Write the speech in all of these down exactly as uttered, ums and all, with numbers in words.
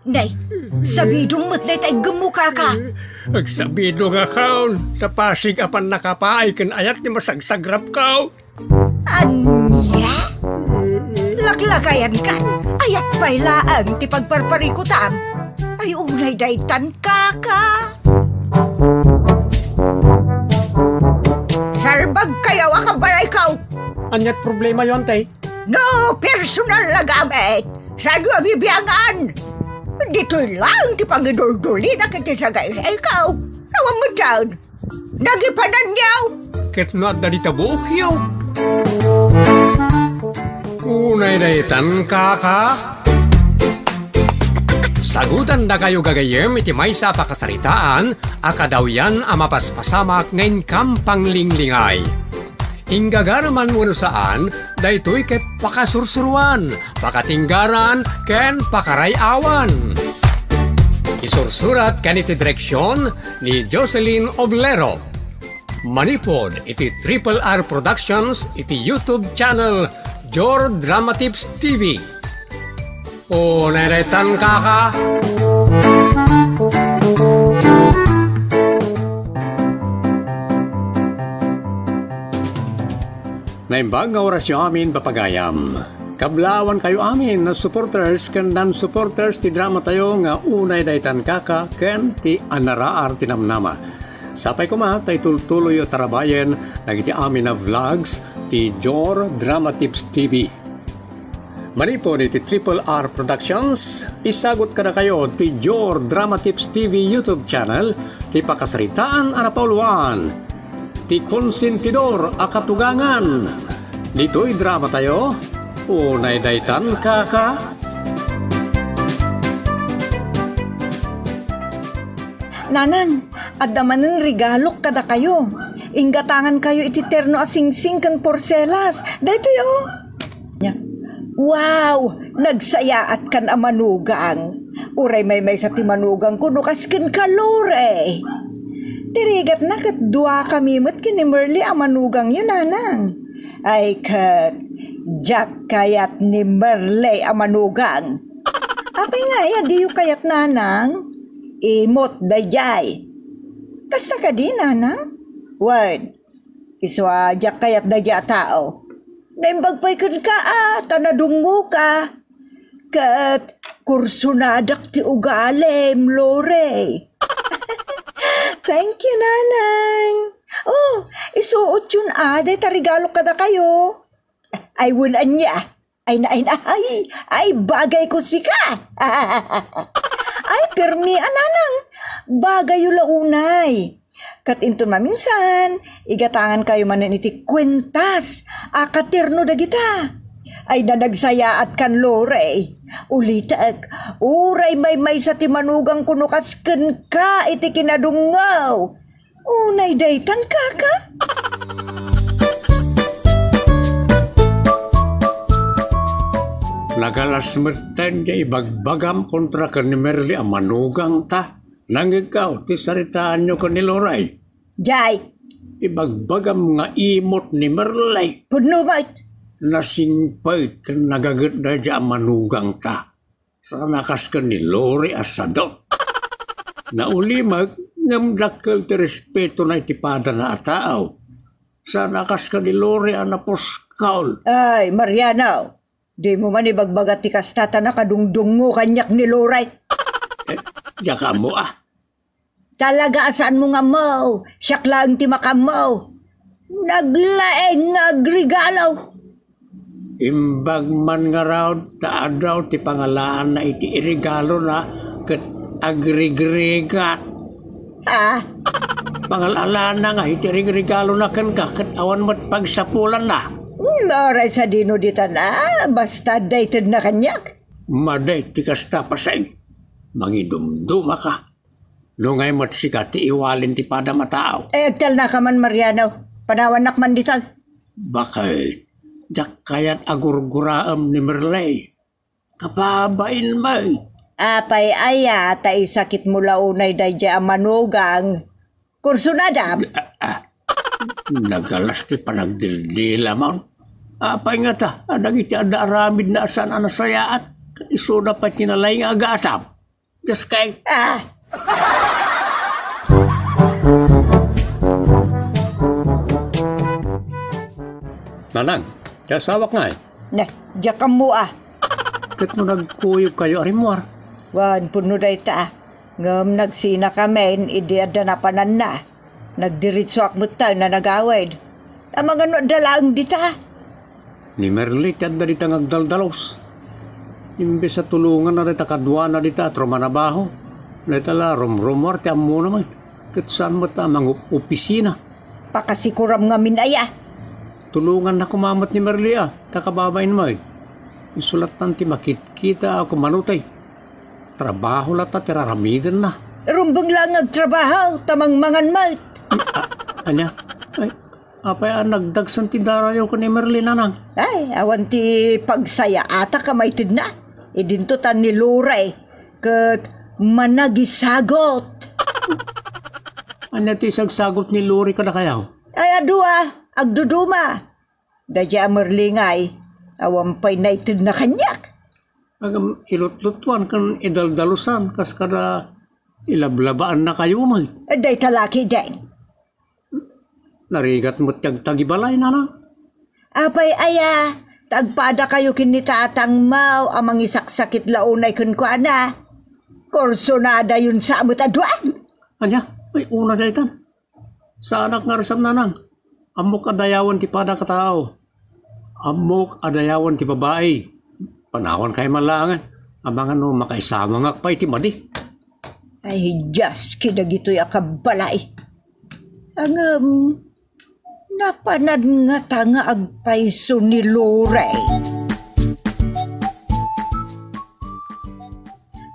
Nay, sabidong met dayta iggemmo, kaka. Agsabidongakon, ta pasig a pannakapaay ken ayat ti masagsagrapko. Ania? Laklakayankan, ayat pay laeng ti pagparparikutam. Ay, unay daytan, kaka. Salbagkayo a kabalayko. Aniat problemayo, ante? No personal a gamit, saanyo a bibiangan? Ditoy laeng ti pangiduldulina ken ti sagaysayko. Awan met dayta. Nagipananyo. Ket no adda dita buokyo. Unay daytan, kaka. Sagutandakayo gagayyem iti maysa a pakasaritaan a kadawyan a mapaspasamak nga inkam panglinglingay. Inggagareman wenno saan, daytoy ket pakasursuroan, pakatinggaran, ken pakaray-awan. Isursurat ken iti direksion ni Jocelyn Oblero. Manipud iti Triple R Productions iti YouTube channel Jor Dramatips T V. Unay daytan, kaka. Naimbag nga orasyo amin, papagayam. Kablawankayo amin a supporters ken non-supporters ti dramatayo nga Unay Daytan, Kaka ken ti Anaraar ti Namnama. Sapay koma ta itultuloyyo tarabayen dagiti amin a vlogs ti Jor Dramatips T V. Manipud iti Triple R Productions, isagut kadakayo ti Jor Dramatips T V YouTube channel ti pakasaritaan a napauluan ti Konsentidor a Katugangan. Ditoy dramatayo, Unay Daytan, Kaka. Nanang, adda manen regalok kadakayo. Inggatangankayo iti terno a singsing ken porselas. Daytoy, oh. Nya, wow! Nagsayaatkan a manugang. Uray maymaysa ti manugangko no kas kenka, Lore. Ti rigatna ket duakami met ken ni Merle a manugangyo, nanang. Ay ket, diak kayat ni Merle a manugang. Apay nga aya diyo kayat, nanang? Imot daydiay. Kasta kadi, nanang? Wen, isu a diak kayat daydiay a tao. Naimbag pay kenka a, ta nadungngoka. Ket kursonadak ti ugalim, Lore. Thank you, nanang. Oh, isuotyon a dayta regalok kadakayo. Ay, wen ania? Ay, na, ay, na, ay, ay, bagayko sika. Ay, permi a, nanang. Bagayyo la unay. Ket inton maminsan, igatangankayo manen iti kuentas a katerno dagita. Ay, nanagsayaatkan, Lore. Ulitek, uray maymaysa ti manugangko no kas kenka iti kinadungngaw. Unay daytan, kaka? Nagalas metten ti ibagbagam kontra ken ni Merle a manugangta. Nangngegko ti saritaanyo ken ni Loray. Jay. Ibagbagam nga imot ni Merle. Pudno met. Nasingpet ken nagaget daydiay a manugangta. Sana kas ken ni Lori a sadot. Naulimek, ngem dakkel ti respetona iti padana a tao. Sana kas ken ni Lori a napuskol. Ay, Mariano, dimo man ibagbaga ti kasta ta nakadungdungngo kaniak ni Lori. Eh, diak ammo, ah. Talaga a saanmo nga ammo. Siak laeng ti makaammo. Naglaeng nga agregalo. Imbag man ngarud ta adu ti pangalaanna iti iregalona ket agregregat. Ha? Pangalaanna nga iti regregalona kenka ket awan met pagsapulanna. Hmm, uray sadino ditan a, basta adda itedna kaniak. Madi ti kasta, pasig. Mangidumdumaka. Nungay met sika ti iwalin ti padam a tao. Eh, agtalnaka man, Mariano. Panawannak man ditoy. Bakit? Diak kayat a gurguraem ni Merle. Kababain met. Apay aya ta isakitmo la unay daydiay a manugang? Kursunadam? Ah, ah. Nagalas ti panagdildilamon. Apay ngata a dagiti adda aramidna a saan a nasayaat, ket isuda pay ti nalaing nga agatam? Diyos kay. Ah! Nanang, ti asawak ngay? Ne, diak ammo a. Ket no nagkuyogkayo a rimmuar? Wen, pudno dayta. Ngem nagsinakamin idi adda napananna. Nagdiritsuak metten a nagawid. Amangan no adda laeng dita. Ni Merly ti adda dita nga agdaldalos. Imbes a tulonganna dayta kaduana dita a trumanabaho, dayta la rumrumuar ti ammona met, ket saan met a mangup-opisina. Pakasikuram ngamin aya. Tulonganna koma met ni Merly a, ta kababain met. Isu lattan ti makitkita a kumanutay. Trabaho latta ti raramidenna. Rumbeng laeng nga agtrabaho, ta mangmangan met. A-, ania? Ay, apay a nagdagsen ti darayo ken ni Merly, nanang? Ay, awan ti pagsayaatak a maitedna. Idinto ta ni Lorey ket managisagot. Ania ti isagsagot ni Lorey kadakayo? Ay, adu a, agduduma. Daydiay a Merly ngay, awan pay naitedna kaniak. Ngem ilutlutuan ken idaldalusan kas kada ilablabaannakayo met. Dayta la ketdin. Narigat met ti agtagibalay, nanang. Apay aya, ta agpadakayo ken ni tatangmo a mangisaksakit la unay kenkuana. Kursunadayon sa met a dua. Ania? Ay, una daytan. Saanak nga arsam, nanang. Ammok a dayawen ti padak a tao. Ammok a dayawen ti babai. Panawankayo man laengen. Amangan no makaisamangak pay ti madi. Ay, Dios, kadagitoy a kabbalay. Ngem, napanan ngata nga agpayso ni Lorey.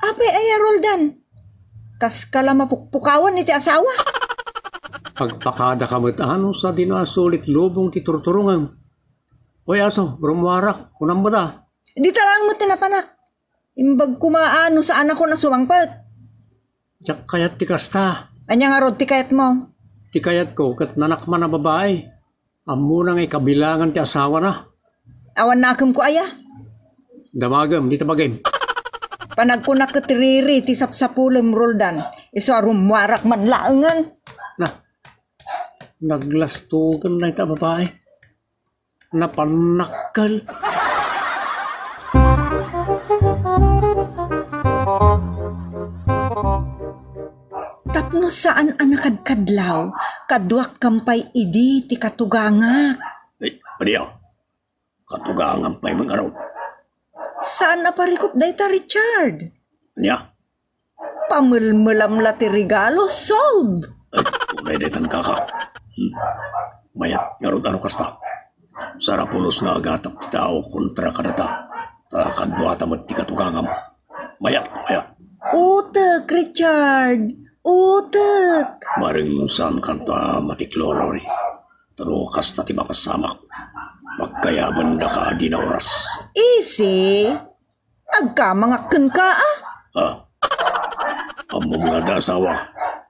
Apay aya, Roldan? Kaska la mapukpukawan iti asawa? Agpakadaka met a no sadino a sulit lubong ti turturongem. Oy, aso, rummuarak, kunam met a. Dita laeng met ti napanak. Imbag koma a no saanakon a sumangpet. Diak kayat ti kasta. Ania ngarud ti kayatmo? Ti kayatko ket nanakman a babai. Ammona nga ikabilangan ti asawana. Awan nakemko aya? Damagem, dita bagim. Panagkunak ket riri ti sapsapulem, Roldan. Isu a rummuarak man laengen. Na, naglastugan dayta a babai. Napannakkel. Tapno saan a nakadkadlaw, kaduak kam pay idi ti katugangak. Ay, ania? Katugangam pay man ngarud. Saan a parikut dayta, Richard? Ania? Pamelmelam la ti regalo, solve! Ay, unay daytan, kaka. Hmm. Mayat ngarud a no kasta. Saan a pulos nga agatap ti tao kontra kadata. Ta kaduata met ti katugangam. Mayat, mayat. Utek, Richard. Utek. Maring saan kanto a matiklo, Lorey. Ta no kasta ti mapasamak, pagkayabandaka a dina oras. Easy. Agkamangak kenka, a? Ah. Ammom nga adda asawa,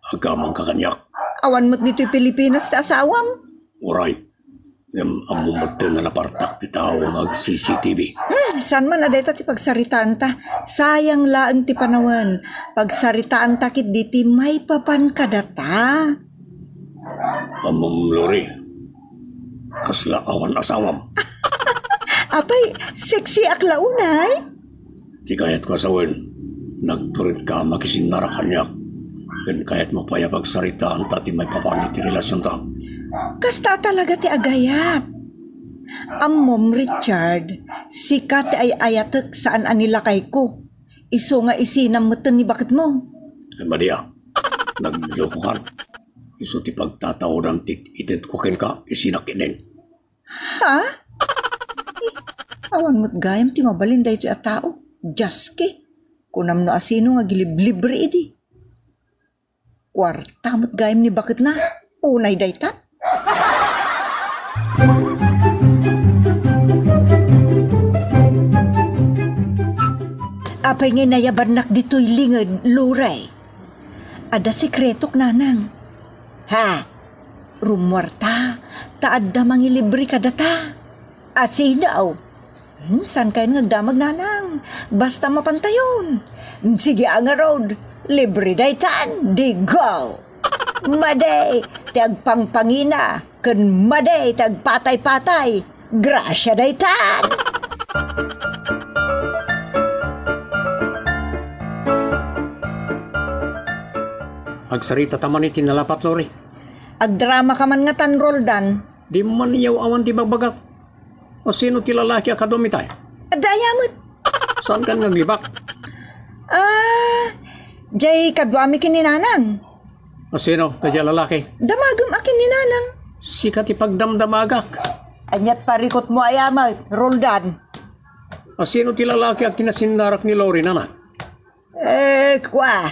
agkamangka kaniak. Awan met ditoy Pilipinas ti asawam? Uray. Ngem ammom metten a napartak ti tao nga ag-C C T V. Hmm, saan man a dayta ti pagsaritaanta? Sayang laeng ti panawen. Pagsaritaanta ketdi ti maipapan kadata. Ammom, Lorey, kasla awan asawam. Apay, sexy ak la unay? Ti kayatko a sawen, nagturit ka makisinnara kaniak. Ken kayatmo pay a pagsaritaanta ti maipapan iti relasionta. Kasta talaga ti agayat. Ammom, Richard, sika ti ay-ayatek saan a ni lakayko. Isu nga isinam metten ni baketmo. Ay, madi a. Naglokokan. Isu ti pagtataodan ti itedko kenka, isinak iden. Ha? Eh, awan met gayam ti mabalin daytoy a tao. Dios ki. Kunam no asino nga agiliblibre idi. Kuarta met gayam ni baketna. Unay dayta. Apay nga inayabannak ditoy linged, Lorey? Adda sekretok, nanang. Ha? Rummuarta, ta adda mangilibre kadata. Asino? Hmm, saan kayon nga agdamag, nanang? Basta mapantayon. Sige a ngarud, libre daytan, di go! Madi ti agpangpangina, ken madi ti agpatay-patay. Grasia daytan! Agsarita ta man iti nalapat, Lori. Agdrama ka man ngatan, Roldan. Di man yaw awan ti bagbagak. O sino ti lalaki a kaduami tay? Adda aya met. Saan kan nga aglibak? Ah, jay kaduami ken ni nanang. O sino? Daydiay a lalaki? Damagem a ken ni nanang. Sika ti pagdamdamagak. Aniat parikutmo aya met, Roldan? O sino ti lalaki a kinasinnarak ni Lori, nanang? Eh, kua.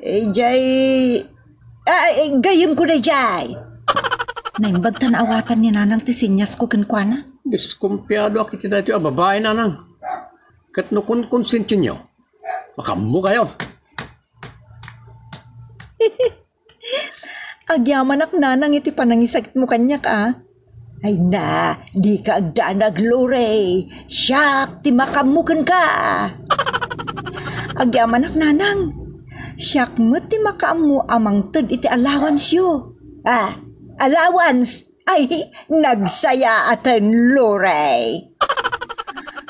Eh, jay, ah, eh, gayyemko dayjay. Naimbag ta naawatan ni nanang ti seniasko kenkuana. Diskumpiadoak iti daytoy a babai, nanang. Ket no konkonsentinyo, makaammokayo. Agyamanak, nanang, iti panangisakitmo kaniak, a. Ay na, dika agdanag, Lore. Siak ti makaammo kenka. Agyamanak, nanang. Siak met ti makaammo a mangted iti allowance-yo. Ah, allowance? Ay, nagsayaaten, Lore.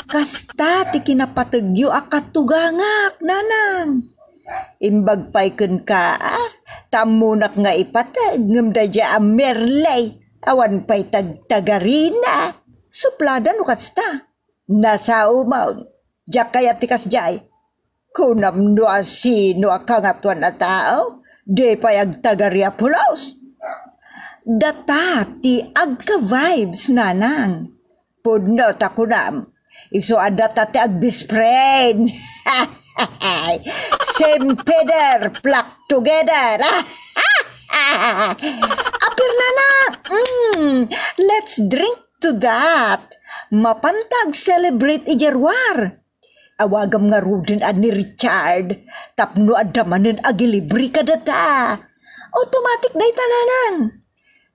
Kasta ti kinapategyo a katugangak, nanang. Imbag pay kenka, a, ta ammonak nga ipateg, ngem daydiay a Merle, awan pay tagtagarina. Suplada no kasta. Nasaomon, diak kayat ti kasdiay. Kunam no asino a kangatoan a tao, di pay agtagari a pulos. Data ti agka-vibes, nanang. Pudno ta kunam, isu a data ti agbest friend. Same feather, flock together. Apir, nanang. Mm, let's drink to that. Mapanta ag-celebrate idiay ruar. Awagam ngaruden a ni Richard tapno adda manen agilibre kadata. Automatic dayta, nanang.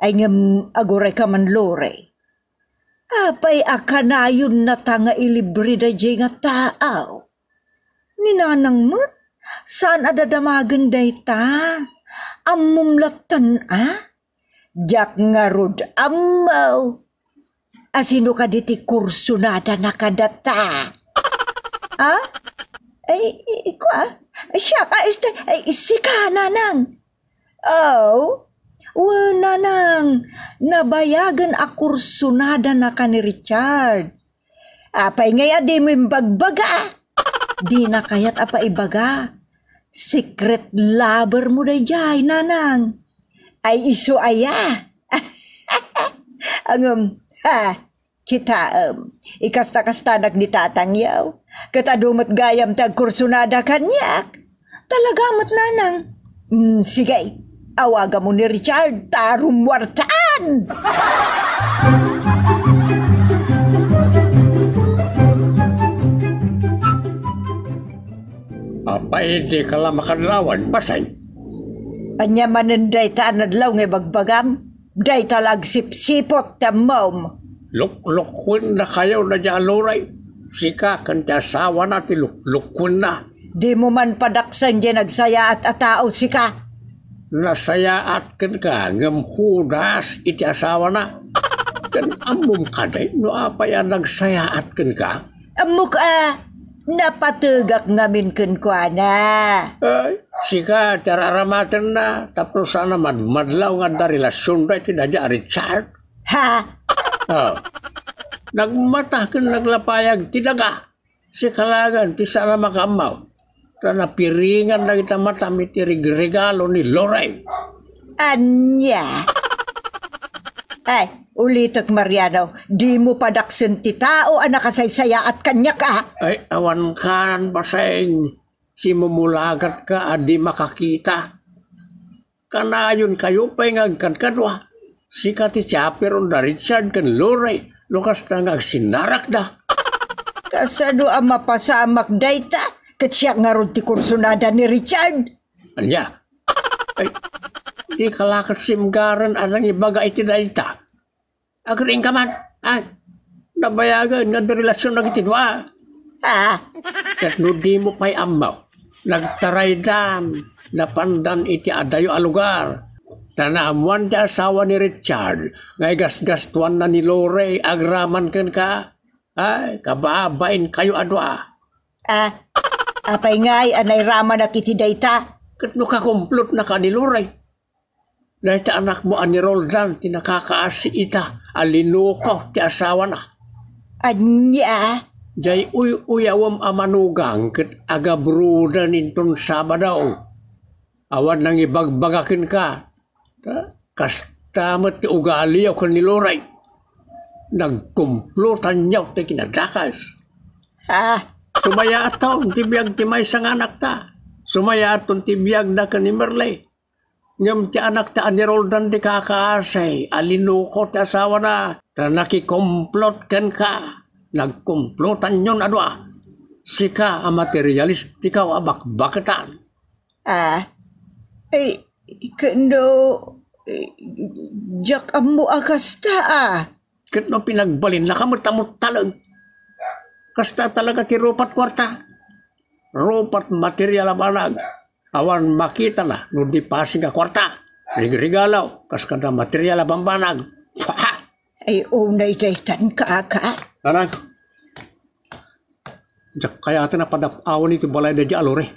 Ay ngem, aguray ka man, Lore. Apay a kanayonnata nga ilibre daydiay nga taaw? Ni nanang met, saan a dadamagen dayta? Ammom lattan a? Diak ngarud ammo. Asino kadi ti kursunadana kadata? A? Ay, i-, i-, kua? Siak a, este, ay, sika, nanang. Oh? Wen, nanang, nabayagen a kursunadana ken ni Richard. Apay ngay a dimo imbagbaga? Dina kayat a paibaga. Secret lover mo daydiay, nanang. Ay isu aya? Ngem, ha, kitaem. Ikasta-kastanak ni tatangyo. Ket adu met gayam ti agkursunada kaniak. Talaga met, nanang. Mm, sige, awagamon ni Richard ta rummuartaan. Apay, dika la makadlawan, Paseng? Ania manen dayta a nadlaw nga ibagbagam? Dayta la agsipsipot ti ammom. Luklukuennakayo daydiay a Lore. Sika ken ti asawana ti luklukuenna. Dimo man padaksen diay nagsayaat a tao, sika. Nasayaat kenka ngem Judas iti asawana. Ken ammom kadi no apay a nagsayaat kenka? Ammok a napategak ngamin kenkuana. Ay, sika ti araramatenna tapno saan a madmadlaw nga adda relasionda iti daydiay a Richard. Ha? Oh. Nagmata ken naglapayag ti daga. Sika laengen ti saan a makaammo. Ta napiringan dagiti matam iti rigregalo ni Lore. Ania? Ay, ulitek, Mariano, dimo padaksen ti tao a nakasaysayaat kaniak a. Ay, awan kan, Paseng. Simumulagatka a di makakita. Kanayonkayo pay nga agkadkadua. Sika ti chaperon da Richard ken Lore no kasta nga agsinnarakda. Kasano a mapasamak dayta? Ket siak ngarud ti kursunada ni Richard. Ania? Ay, dika la ket simgaren a nangibaga iti dayta. Agriingka man, a? nabayagen nga adda relasion dagiti dua. Ah. Ket no dimo pay ammo, nagtaraydan, napandan iti adayo a lugar. Ta naammoan ti asawa ni Richard nga igasgastuanna ni Lorey agraman kenka. Ay, kababainkayo a dua. Ah, apay ngay a nairamanak iti dayta? Ket no kakumplotnaka ni Lorey, dayta anakmo a ni Roldan ti nakakaasi ita a linuko ti asawana. Ania? Jay uy-uyawem a manugang ket agabruden inton Sabado. Awan nangibagbaga kenka. Ta, kasta met ti ugaliyo ken ni Lorey. Nagkumplotanyo ti kinadakes. Ah. Sumayaaton ti biag ti maysa nga anakta. Sumayaaton ti biagda ken ni Merle. Ngem ti anakta a ni Roldan ti kakaasi a linuko ti asawana, ta nakikumplot kenka. Nagkumplotanyon a dua. Sika a materialistikaw a bakbaketan. Ah, ay, ken no, eh, diak ammo a kasta, ah. Ket no pinagbalinnaka met a muttaleng. Kasta talaga ti rupat kuarta. Rupat material a banag. Awan makitana no di pasig a kuarta. Rigregalo, kas kada material a bambanag. Pah! Ay, unay daytan, kaka. Anak, diak kayaten a padap-awan iti balay daydiay a Lorey.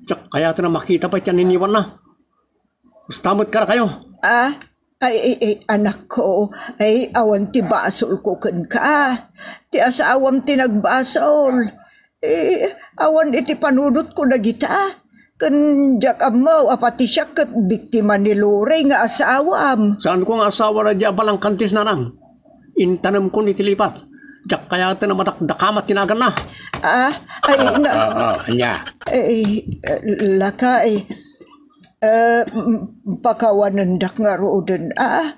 Diak kayaten a makita pay ti aniniwanna. Kasta met kadakayo. Ah, ay, ay, ay, anakko, ay, awan ti basolko kenka. Ti asawam ti nagbasol. Eh, awan iti panunotko dagita. Ken diak ammo a pati siak ket biktima ni Lorey nga asawam. Saanko nga asawa daydiay a balangkantis, nanang. Intanemkon iti lipat. Diak kayaten a madakdakama ti naganna. Ah, ay, na- Ah, ah, ah, ania? Ay, eh, lakay. Eh, m-, pakawanendak ngaruden, ah.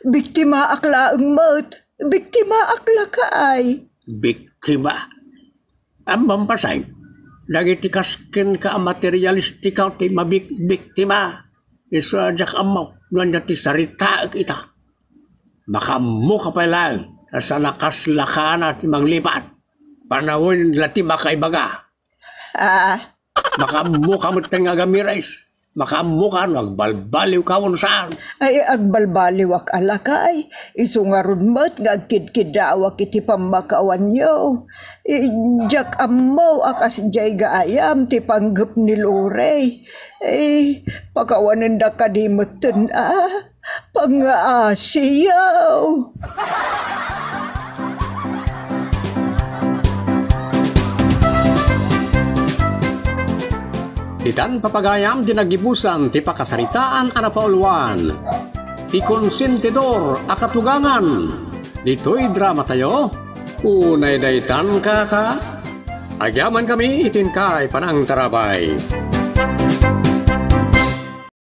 Biktimaak laeng met. Biktimaak, lakay. Biktima? Ammom, pasay, dagiti kas kenka a materialistikaw ti mabikbiktima. Isu a diak ammo no ania ti saritaek ita. Makaammoka pay laeng a saan a kaslakana ti manglipat. Panawen la ti makaibaga. Ah. Makaammoka met nga agamiris. Makaammoka no agbalbaliwka wenno saan. Ay, agbalbaliwak a lakay. Isu ngarud met nga agkidkiddawak iti pammakawanyo. Eh, diak ammo a kasdiay gaayam ti panggep ni Lorey. Eh, pakawanendak kadi metten, ah. Pangaasiyo. Ditan, papagayam, ti nagibusan ti pakasaritaan a napauluan ti Konsentidor a Katugangan. Ditoy dramatayo, unay daytan, kaka. Agyamankami iti inkay panangtarabay.